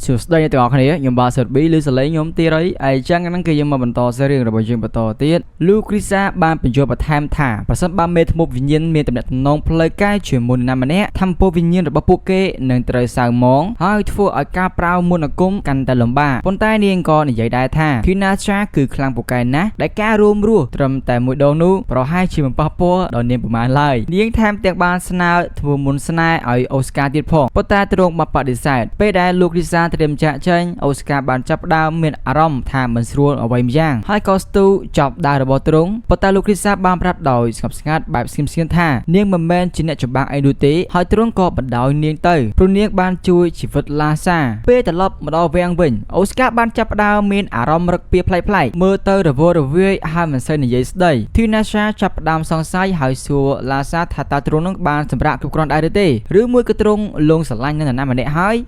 សួស្តីអ្នកទាំងអស់គ្នាខ្ញុំបាទសិតប៊ីឬសលេងខ្ញុំទីរៃអីចឹងហ្នឹងគឺយើងមកបន្តសារឿងរបស់យើងបន្តទៀតលូគ្រីសាបានបញ្យល់បន្ថែមថាប្រសិនបើមេធ្មប់វិញ្ញាណមានតំណែងផ្លូវកាយជាមួយនរណាម្នាក់ធម្មពលវិញ្ញាណរបស់ពួកគេនឹងត្រូវសៅមងហើយធ្វើឲ្យការប្រើមន្តអាគមកាន់តែលំបាកប៉ុន្តែនាងក៏និយាយដែរថាធីណាឆាគឺខ្លាំងពូកែណាស់ដែលការរួមរស់ត្រឹមតែមួយដងនោះប្រហែលជាមិនប៉ះពាល់ដល់នាងប្រមាណឡើយនាងថែមទាំងបានស្នើធ្វើមុនស្នេហ៍ឲ្យអូស្ការទៀតផងប៉ុន្តែទ្រង់បានបដិសេធពេលដែលលោកគ្រីសាត្រៀមចាក់ចេញអូស្ការបានចាប់ផ្ដើមមានអារម្មណ៍ថាមិនស្រួលអ្វីម្យ៉ាងហើយក៏ស្ទូចប់ដាវរបស់ទ្រង់ប៉ុន្តែលោកគ្រីសាបានប្រាប់ដោយស្ងប់ស្ងាត់បែបស្ងៀមស្ងាត់ថានាងមិនមែនជាអ្នកច្បាំងអីនោះទេហើយទ្រង់ក៏បណ្ដោយនាងទៅព្រោះនាងបានជួយជីវិតឡាសាពេលត្រឡប់មកដល់វាំងវិញអូស្ការបានចាប់ផ្ដើមមានអារម្មណ៍រឹកពៀប្លែកៗមើលទៅរវើរវាយហើយមិនសូវនិយាយស្ដីធីណាសាចាប់ផ្ដើមសង្ស័យហើយសួរឡាសាថាតើទ្រង់នឹងបានសម្រាកគ្រប់គ្រាន់ដែរឬទេឬមួយក៏ទ្រង់លងស្រឡាញ់នឹងនរណាម្នាក់ហើយ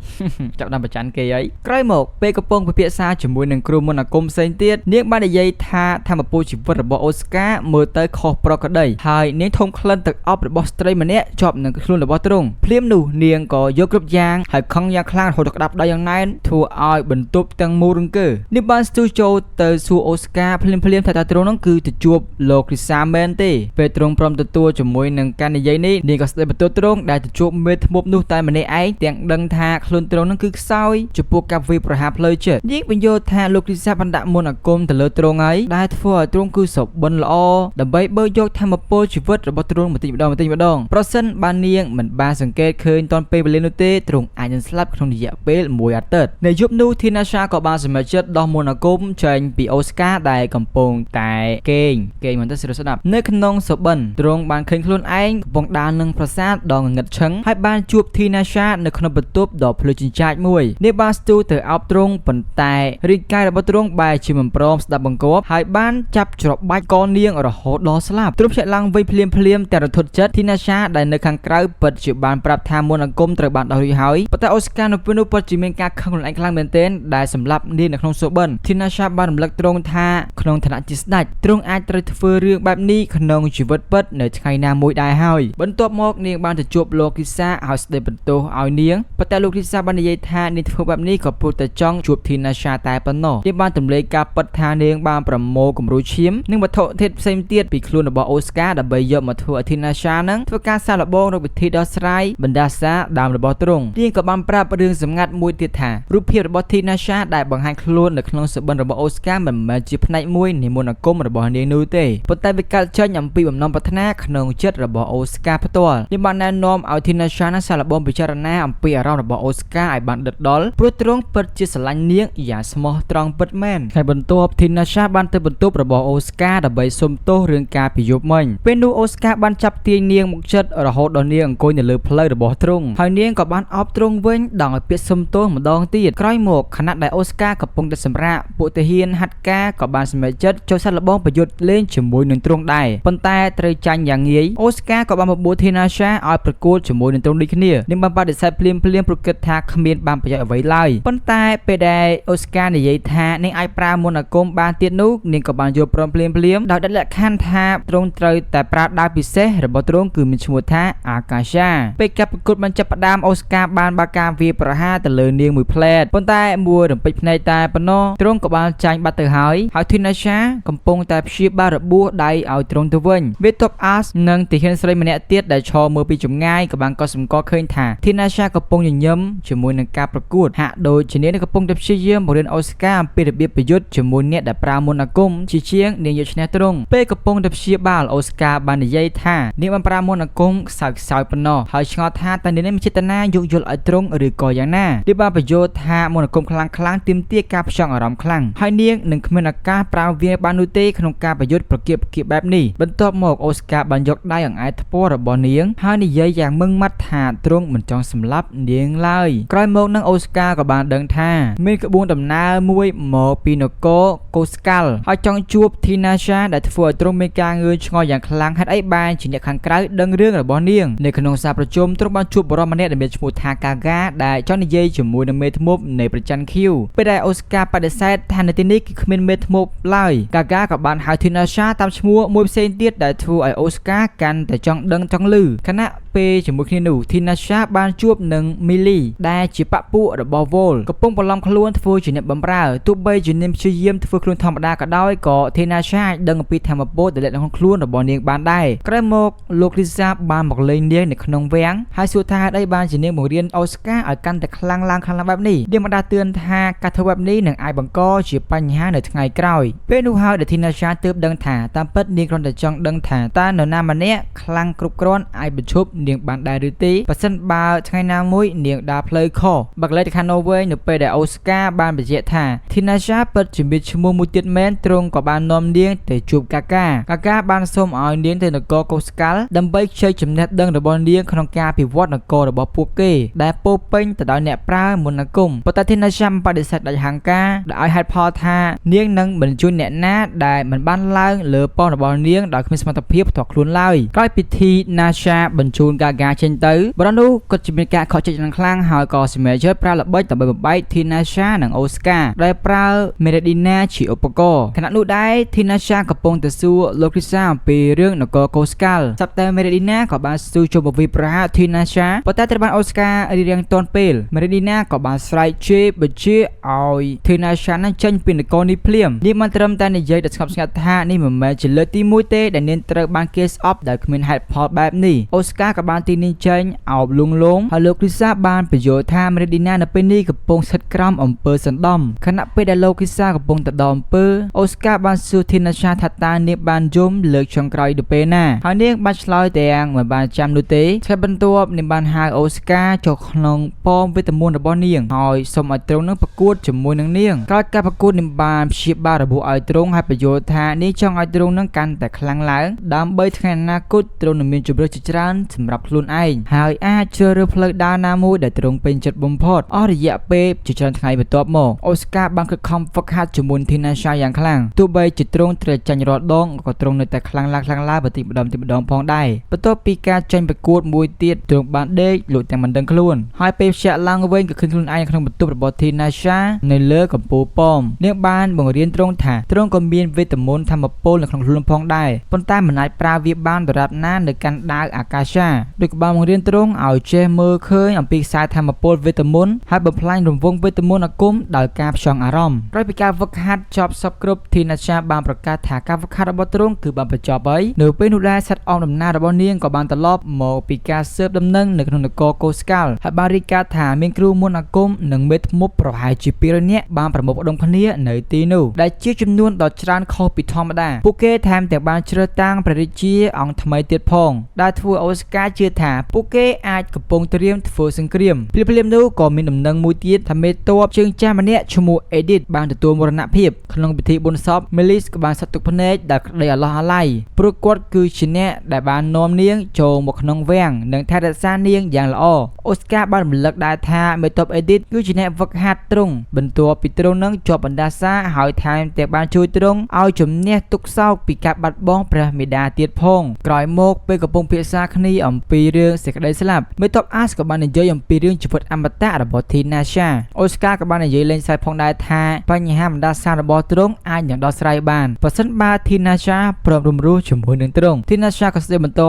ចាប់ដើមប្រច័នគេអីក្រោយមកពេលកំពុងពិភាក្សាជាមួយនឹងគ្រូមន្តអាគមផ្សេងទៀតនាងបាននិយាយថាធម្មពលជីវិតរបស់អូស្ការមើលទៅខុសប្រក្រតីហើយនាងធំក្លិនទឹកអប់របស់ស្ត្រីម្នាក់ជាប់នឹងខ្លួនរបស់ទ្រង់ភ្លាមនោះនាងក៏យកគ្រប់យ៉ាងហើយខឹងយ៉ាងខ្លាំងរហូតដល់ក្តាប់ដៃយ៉ាងណែនធ្វើឲ្យបន្ទប់ទាំងមូលរង្គើនាងបានស្ទុះចូលទៅសួរអូស្ការភ្លាមភ្លាមថាតើទ្រង់នោះគឺទៅជួបលោកគ្រីសាមែនទេពេលទ្រង់ព្រមទទួលជាមួយនឹងការនិយាយនេះនាងក៏ស្ដីបន្ទោសទ្រង់ដែលទៅជួបមេធ្មប់នោះតែម្នាក់ឯងទាំងដឹងថាខ្លួនទ្រង់នោះគឺខ្សោយចំពោះការវាយប្រហារផ្លូវចិត្តនាងបញ្យល់ថាលោកគ្រីសាបានដាក់មន្តអាគមទៅលើទ្រង់ហើយដែលធ្វើឲ្យទ្រង់គឺសុបិនល្អដើម្បីបើកយកធម៌ពលជីវិតរបស់ទ្រង់បន្តិចម្ដងបន្តិចម្ដងប្រសិនបើនាងមិនបានសង្កេតឃើញតាន់ពេលវេលានោះទេទ្រង់អាចនឹងស្លាប់ក្នុងរយៈពេលមួយអាទិត្យនៅយប់នោះធីណាសាក៏បានសម្រេចចិត្តដោះមន្តអាគមចេញពីអូស្ការដែលកំពុងតែគេងគេងមិនទៅស្រួលស្ដាប់នៅក្នុងសុបិនទ្រង់បានឃើញខ្លួនឯងកំពុងដើរនឹងប្រាសាទដ៏ងងឹតឈឹងហើយបានជួបធីណាសានៅក្នុងបន្ទប់ដ៏ភ្លឺចិញ្ចាចមួយនាងបានស្ទូទៅអោបទ្រង់ប៉ុន្តែរាងកាយរបស់ទ្រង់បែរជាមិនព្រមស្ដាប់បង្គាប់ហើយបានចាប់ច្របាច់កនាងរហូតដល់ស្លាប់ទ្រង់ភ្ញាក់ឡើងវិញភ្លាមភ្លាមតែរន្ធត់ចិត្តធីណាសាដែលនៅខាងក្រៅពិតជាបានប្រាប់ថាមន្តអាគមត្រូវបានដោះរួចហើយប៉ុន្តែអូស្ការនៅពេលនោះពិតជាមានការខឹងខ្លួនឯងខ្លាំងមែនទែនដែលសម្លាប់នាងនៅក្នុងសុបិនធីណាសាបានរំលឹកទ្រង់ថាក្នុងឋានៈជាស្ដេចទ្រង់អាចត្រូវធ្វើរឿងបែបនេះក្នុងជីវិតពិតនៅថ្ងៃណាមួយដែរហើយបន្ទាប់មកនាងបានទៅជួបលោកគីសាហើយស្ដីបន្ទោសឲ្យនាងប៉ុន្តែលោកគីសាបាននិយាយថានាងធ្វើបែបនេះក៏ព្រោះតែចង់ជួបធីណាសាតែប៉ុណ្ណោះនាងបានទម្លាយការពិតថានាងបានប្រមូលគំរូឈាមនិងវត្ថុធាតុផ្សេងទៀតពីខ្លួនរបស់អូស្ការដើម្បីយកមកធ្វើឲ្យធីណាសានឹងធ្វើការសាកល្បងរកវិធីដោះស្រាយបណ្ដាសាដើមរបស់ទ្រង់នាងក៏បានប្រាប់រឿងសម្ងាត់មួយទៀតថារូបភាពរបស់ធីណាសាដែលបង្ហាញខ្លួននៅក្នុងសុបិនរបស់អូស្ការមិនមែនជាផ្នែកមួយនៃមន្តអាគមរបស់នាងនោះទេប៉ុន្តែវាកើតចេញអំពីបំណងប្រាថ្នាក្នុងចិត្តរបស់អូស្ការផ្ទាល់នាងបានណែនាំឲ្យធីណាសាសាកល្បងពិចារណាអំពីអារម្មណ៍របស់អូស្ការឲ្យបានដិតដល់ព្រោះទ្រង់ពិតជាស្រឡាញ់នាងយ៉ាងស្មោះត្រង់ពិតមែនថ្ងៃបន្ទាប់ធីណាសាបានទៅបន្ទប់របស់អូស្ការដើម្បីសុំទោសរឿងការពីយប់មិញពេលនោះអូស្ការបានចាប់ទាញនាងមកចិត្តរហូតដល់នាងអង្គុយនៅលើផ្លូវរបស់ទ្រង់ហើយនាងក៏បានអោបទ្រង់វិញដោយពាក្យសុំទោសម្ដងទៀតក្រោយមកខណៈដែលអូស្ការកំពុងតែសម្រាកពួកទាហានហាត់ការក៏បានសម្រេចចិត្តចូលសាកល្បងប្រយុទ្ធលេងជាមួយនឹងទ្រង់ដែរប៉ុន្តែត្រូវចាញ់យ៉ាងងាយអូស្ការក៏បានបបួលធីណាសាឲ្យប្រកួតជាមួយនឹងទ្រង់ដូចគ្នានាងបានបដិសេធភ្លាមភ្លាមព្រោះគិតថាគ្មានបានប្រយោជន៍អ្វីឡើយប៉ុន្តែពេលដែលអូស្ការនិយាយថានាងអាចប្រើមន្តអាគមបានទៀតនោះនាងក៏បានយល់ព្រមភ្លាមភ្លាមដោយដាក់លក្ខខណ្ឌថាទ្រង់ត្រូវតែប្រើដាវពិសេសរបស់ទ្រង់គឺមានឈ្មោះថាអាកាសាពេលការប្រកួតបានចាប់ផ្ដើមអូស្ការបានបើកការវាយប្រហារទៅលើនាងមួយផ្លែតប៉ុន្តែមួយរំពេចភ្នែកតែប៉ុណ្ណោះទ្រង់ក៏បានចាញ់បាត់ទៅហើយហើយធីណាសាកំពុងតែព្យាបាលរបួសដៃឲ្យទ្រង់ទៅវិញវាទប់អាសនិងទាហានស្រីម្នាក់ទៀតដែលឈរមើលពីចម្ងាយក៏បានកត់សម្គាល់ឃើញថាធីណាសាកំពុងញញឹមជាមួយនឹងការប្រកួតហាក់ដូចជានាងកំពុងតែព្យាយាមបង្រៀនអូស្ការអំពីរបៀបប្រយុទ្ធជាមួយអ្នកដែលប្រើមន្តអាគមជាជាងនាងយកឈ្នះទ្រង់ពេលកំពុងតែព្យាបាលអូស្ការបាននិយាយថានាងបានប្រើមន្តអាគមខ្សោយខ្សោយប៉ុណ្ណោះហើយឆ្ងល់ថាតើនាងមានចេតនាយោគយល់ឲ្យទ្រង់ឬក៏យ៉ាងណានាងបានបញ្យល់ថាមន្តអាគមខ្លាំងខ្លាំងទាមទារការផ្ចង់អារម្មណ៍ខ្លាំងហើយនាងនឹងគ្មានឱកាសប្រើវាបាននោះទេក្នុងការប្រយុទ្ធប្រកៀកប្រកៀកបែបនេះបន្ទាប់មកអូស្ការបានយកដៃអង្អែលថ្ពាល់របស់នាងហើយនិយាយយ៉ាងមឹងម៉ាត់ថាទ្រង់មិនចង់សម្លាប់នាងឡើយក្រោយមកនឹងអូស្ការក៏បានដឹងថាមានក្បួនដំណើរមួយមកពីនគរកូស្កាល់ហើយចង់ជួបធីណាសាដែលធ្វើឲ្យទ្រង់មានការងឿងឆ្ងល់យ៉ាងខ្លាំងហេតុអីបានជាអ្នកខាងក្រៅដឹងរឿងរបស់នាងនៅក្នុងសារប្រជុំទ្រង់បានជួបបុរសម្នាក់ដែលមានឈ្មោះថាកាហ្កាដែលចង់និយាយជាមួយនឹងមេធ្មប់នៃប្រច័នខៀវពេលដែលអូស្ការបដិសេធថានៅទីនេះគឺគ្មានមេធ្មប់ឡើយកាហ្កាក៏បានហៅធីណាសាតាមឈ្មោះមួយផ្សេងទៀតដែលធ្វើឲ្យអូស្ការកាន់តែចង់ដឹងចង់ឮខណៈ ពេលជាមួយគ្នានោះ Tinasha បានជួបនឹង Millie ដែលជាបក្ខពួករបស់ Vol កំពុងបន្លំខ្លួនធ្វើជាអ្នកបម្រើទោះបីជានាងព្យាយាមធ្វើខ្លួនធម្មតាក៏ដោយក៏ Tinasha អាចដឹងអំពីថាមពលដែលលាក់ក្នុងខ្លួនរបស់នាងបានដែរក្រោយមកលោក Lisa បានមកលេងនាងនៅក្នុងវាំងហើយសួរថាហេតុអីបានជានាងបង្រៀនអូស្ការឲ្យកាន់តែខ្លាំងឡើងខ្លាំងឡើងបែបនេះនាងបានដាស់តឿនថាការធ្វើបែបនេះនឹងអាចបង្កជាបញ្ហានៅថ្ងៃក្រោយពេលនោះហើយដែល Tinasha ទើបដឹងថាតាមពិតនាងគ្រាន់តែចង់ដឹងថាតើនរណាម្នាក់ខ្លាំងគ្រប់គ្រាន់អាចបញ្ឈប់នាងបានដែរឬទេប្រសិនបើថ្ងៃណាមួយនាងដើរផ្លូវខុសបើកលេខទៅខាងនោះវិញនៅពេលដែលអូស្ការបានបញ្ជាក់ថា Tinasha ពិតជាមានឈ្មោះមួយទៀតមែនទ្រង់ក៏បាននាំនាងទៅជួបកាកាកាកាបានសូមឲ្យនាងទៅនគរកូស្កាល់ដើម្បីខ្ចីចំណេះដឹងរបស់នាងក្នុងការពិវត្តនគររបស់ពួកគេដែលពោពេញទៅដោយអ្នកប្រើមន្តអាគមប៉ុន្តែ Tinasha បដិសេធដាច់ហង្ការដោយឲ្យហេតុផលថានាងនឹងមិនជួយអ្នកណាដែលមិនបានឡើងលើប៉ុស្តិ៍របស់នាងដោយគ្មានសមត្ថភាពផ្ទាល់ខ្លួនឡើយក្រោយពិធី Nasha បញ្ជូនកាកាចេញទៅបរិនោះគាត់ជាមានការខកចិត្តយ៉ាងខ្លាំងហើយក៏សម្រេចចិត្តប្រើល្បិចដើម្បីបំបែក Tinasha និង Oscar ដែលប្រើ Meredina ជាឧបករណ៍ខណៈនោះដែរ Tinasha កំពុងទៅសួរលោក Lisa អំពីរឿងនគរកូស្កាល់ស្រាប់តែ Meredina ក៏បានស៊ូចូលមកវាយប្រហារ Tinasha ប៉ុន្តែត្រូវបាន Oscar រៀបរៀងទាន់ពេល Meredina ក៏បានស្រែកជេរបញ្ជាឲ្យ Tinasha นั้นចេញពីនគរនេះភ្លាមនាងបានត្រឹមតែនិយាយដោយស្ងប់ស្ងាត់ថានេះមិនមែនជាលើកទី1ទេដែលនាងត្រូវបានគេស្អប់ដោយគ្មានហេតុផលបែបនេះអូស្ការក៏បានទីនាងចេញអោបលួងលោមហើយលោក Lisa បានបញ្យល់ថា Meredina នៅពេលនេះកំពុងស្ថិតក្រោមអំពើសណ្ដំខណៈពេលដែលលោក Lisa កំពុងទៅដល់អំពើអូស្ការបានសួរ Tinasha ថាតើនាងបានយំលើកចុងក្រោយទៅពេលណាហើយនាងបានឆ្លើយទាំងមិនបានចាំនោះទេថ្ងៃបន្ទាប់នាងបានហៅអូស្ការចូលក្នុងប៉មវេទមន្តរបស់នាងហើយសូមឲ្យទ្រង់នឹងប្រកួតជាមួយនឹងនាងក្រោយការប្រកួតនាងបានព្យាបាលរបួសឲ្យទ្រង់ហើយបញ្យល់ថានាងចង់ឲ្យទ្រង់នឹងកាន់តែខ្លាំងឡើងដើម្បីថ្ងៃអនាគតទ្រង់នឹងមានជម្រើសជាច្រើនសម្រាប់ខ្លួនឯងហើយអាចជ្រើសរើសផ្លូវដើរណាមួយដែលទ្រង់ពេញចិត្តបំផុតអស់រយៈពេលជាច្រើនថ្ងៃបន្ទាប់មកអូស្ការបានខិតខំហ្វឹកហាត់ជាមួយ Tinasha យ៉ាងខ្លាំងទោះបីជាទ្រង់ត្រូវចាញ់រាល់ដងក៏ទ្រង់នៅតែខ្លាំងឡើងខ្លាំងឡើងបន្តិចម្ដងបន្តិចម្ដងផងដែរបន្ទាប់ពីការចាញ់ប្រកួតមួយទៀតទ្រង់បានដេកលក់ទាំងមិនដឹងខ្លួនហើយពេលភ្ញាក់ឡើងវិញក៏ឃើញខ្លួនឯងក្នុងបន្ទប់របស់ Tinasha នៅលើកំពូលប៉មនាងបានបង្រៀនទ្រង់ថាទ្រង់ក៏មានវេទមន្តធម្មពលនៅក្នុងខ្លួនផងដែរប៉ុន្តែមិនអាចប្រើវាបានដរាបណានៅកាន់ដាវអាកាសាដោយក៏បានបង្រៀនទ្រង់ឲ្យចេះមើលឃើញអំពីខ្សែធម្មពលវេទមន្តហើយបំផ្លាញរង្វង់វេទមន្តអាគមដោយការផ្ចង់អារម្មណ៍ក្រោយពីការហ្វឹកហាត់ចប់សពគ្រប់ Tinasha បានប្រកាសថាការហ្វឹកហាត់របស់ទ្រង់គឺបានបញ្ចប់ហើយនៅពេលនោះដែរសត្វអមដំណើររបស់នាងក៏បានត្រឡប់មកពីការស៊ើបដំណឹងនៅក្នុងនគរកូស្កាល់ហើយបានរាយការណ៍ថាមានគ្រូមន្តអាគមនិងមេធ្មប់ប្រហែលជា200នាក់បានប្រមូលផ្ដុំគ្នានៅទីនោះដែលជាចំនួនដ៏ច្រើនខុសពីធម្មតាពួកគេថែមទាំងបានជ្រើសតាំងព្រះរាជាអង្គថ្មីទៀតផងដែលធ្វើអូស្ការជឿថាពួកគេអាចកំពុងត្រៀមធ្វើសង្គ្រាមភ្លាមៗនោះក៏មានដំណឹងមួយទៀតថាមេតបជើងចាស់ម្នាក់ឈ្មោះអេឌីតបានទទួលមរណភាពក្នុងពិធីបុណ្យសពមេលីសក៏បានសត្វទុកភ្នែកដោយក្តីអាឡោះអាល័យព្រោះគាត់គឺជាអ្នកដែលបាននាំនាងចូលមកក្នុងវាំងនិងថែរក្សានាងយ៉ាងល្អអូស្ការបានរំលឹកដែរថាមេតបអេឌីតគឺជាអ្នកហ្វឹកហាត់ទ្រង់បន្ទាប់ពីទ្រង់នឹងជាប់បណ្ដាសាហើយថែមទាំងបានជួយទ្រង់ឲ្យជំនះទុក្ខសោកពីការបាត់បង់ព្រះមេដាទៀតផងក្រោយមកពេលកំពុងពិភាក្សាគ្នាអំពីរឿងសេចក្តីស្លាប់មេតបអាសក៏បាននិយាយអំពីរឿងជីវិតអមតៈរបស់ Tinasha អូស្ការក៏បាននិយាយលេងសើចផងដែរថាបញ្ហាបណ្ដាសារបស់ទ្រង់អាចនឹងដោះស្រាយបានប្រសិនបើ Tinasha ព្រមរំលោះជាមួយនឹងទ្រង់ Tinasha ក៏ស្ដីបន្តឲ្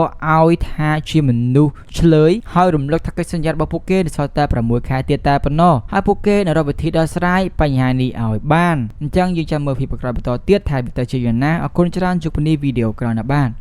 យថាជាមនុស្សឆ្លើយហើយរំលឹកថាកិច្ចសន្យារបស់ពួកគេនៅសល់តែ6ខែទៀតតែប៉ុណ្ណោះហើយពួកគេនឹងរកវិធីដោះស្រាយបញ្ហានេះឲ្យបានអញ្ចឹងយើងចាំមើលពីក្រោយបន្តទៀតថាវាទៅជាយ៉ាងណាអរគុណច្រើនជួបគ្នាវីដេអូក្រោយណាបាទ។